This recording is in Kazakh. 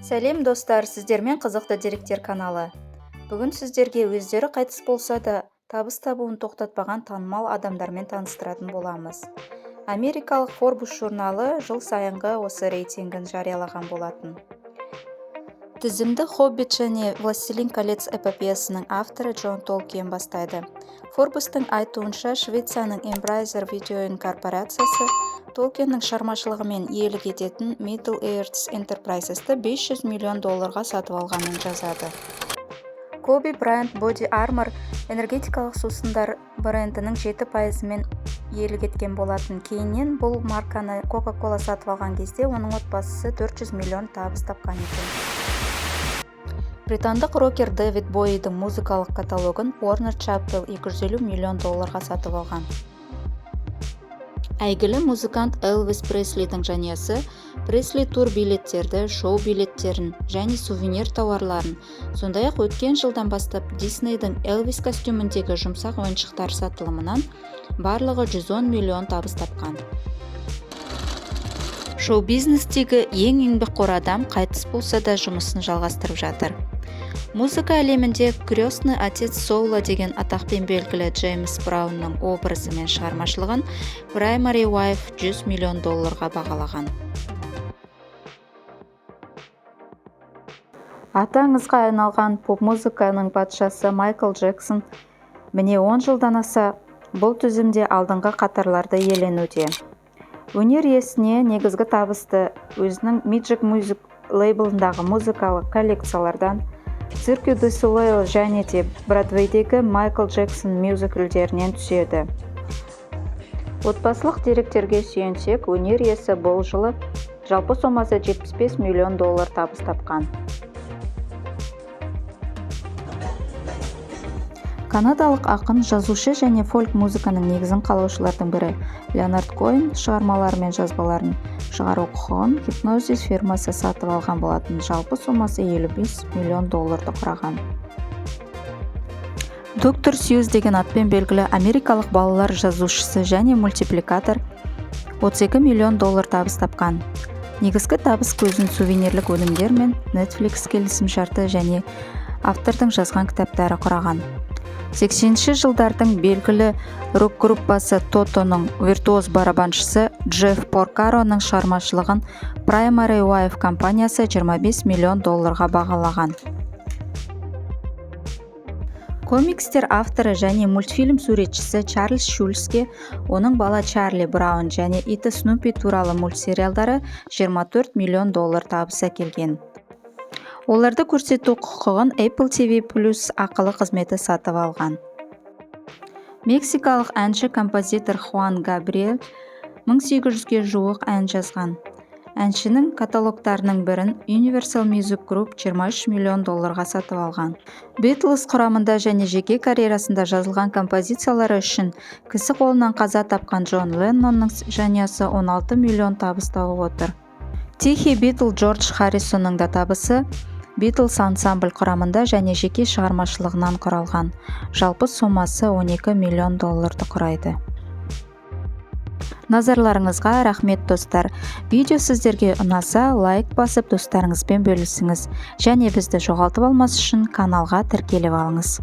Сәлем, достар! Сіздермен «Қызықты деректер» каналы. Бүгін сіздерге өздері қайтыс болса да, табыс табуын тоқтатпаған танымал адамдармен таныстыратын боламыз. Америкалық Forbes журналы жыл сайынғы осы рейтингін жариялаған болатын. Тізімді «Хоббит» және «Властелин колец» эпопеясының авторы Джон Толкиен бастайды. Forbes-тың айтуынша, Швецияның Embracer видеоойын корпорациясы Толкиеннің шығармашылығымен иелік ететін Middle-earth Enterprises'ты 500 миллион долларға сатып алғанын жазады. Коби Брайант Body Armor энергетикалық сусындар брендінің 7 пайызымен иелік еткен болатын. Кейіннен бұл марканы Coca-Cola сатып алған кезде оның отбасысы 400 миллион табыс тапқан екен. Британдық рокер Дэвид Боуидің музыкалық каталогын Warner Chappell 250 миллион долларға сатып алған. Әйгілі музыкант Элвис Преслидің жанұясы Пресли тур билеттерді, шоу билеттерін және сувенир тауарларын, сондай-ақ өткен жылдан бастап Диснейдің Элвис костюміндегі жұмсақ ойыншықтар сатылымынан барлығы 110 миллион табыс тапқан. Шоу-бизнестегі ең еңбекқор адам қайтыс болса да, жұмысын жалғастырып жатыр. Музыка әлемінде «Крестный отец соула» деген атақпен белгілі Джеймс Браунның образы мен шығармашылығын Primary Wave 100 миллион долларға бағалаған. Аты аңызға айналған поп-музыканың патшасы Майкл Джексон міне 10 жылдан аса бұл тізімде алдыңғы қатарларды иеленуде. Өнер иесіне негізгі табысты өзінің Magic Music лейблындағы музыкалық коллекциялардан, Cirque du Soleil және де Бродвейдегі Майкл Джексон мюзиклдерінен түседі. Отбасылық деректерге сүйенсек, өнер иесі бұл жылы жалпы сомасы 75 миллион доллар табыс тапқан. Канадалық ақын, жазушы және фольк-музыканың негізін қалаушылардың бірі Леонард Коэн шығармалары мен жазбаларын шығару құқығын Hipgnosis фирмасы сатып алған болатын. Жалпы сомасы 55 миллион долларды құраған. Доктор Сьюз деген атпен белгілі америкалық балалар жазушысы және мультипликатор 32 миллион доллар табыс тапқан. Негізгі табыс көзін сувенирлік өнімдер мен Netflix келісімшарты және автордың жазған кітаптары құраған. 80 жылдардың белгілі рок-группасы Тотоның виртуоз барабаншысы Джефф Поркароның шығармашылығын Primary Wave компаниясы 25 миллион долларға бағалаған. Комикстер авторы және мультфильм суретшісі Чарльз Шульцке оның бала Чарли Браун және иті Снупи туралы мультсериалдары 24 миллион доллар табыс әкелген. Оларды көрсету құқығын Apple TV Plus ақылы қызметі сатып алған. Мексикалық әнші, композитор Хуан Габриэль 1800-ге жуық ән жазған. Әншінің каталогтарының бірін Universal Music Group 23 миллион долларға сатып алған. Beatles құрамында және жеке карьерасында жазылған композициялары үшін кісі қолынан қаза тапқан Джон Леннонның жанұясы 16 миллион табыс тауып отыр. Тихий Битл Джордж Харрисонның да табысы Beatles ансамбль құрамында және жеке шығармашылығынан құралған. Жалпы сомасы 12 миллион долларды құрайды. Назарларыңызға рахмет, достар! Видео сіздерге ұнаса, лайк басып, достарыңызбен бөлісіңіз және бізді жоғалтып алмас үшін каналға тіркеліп алыңыз.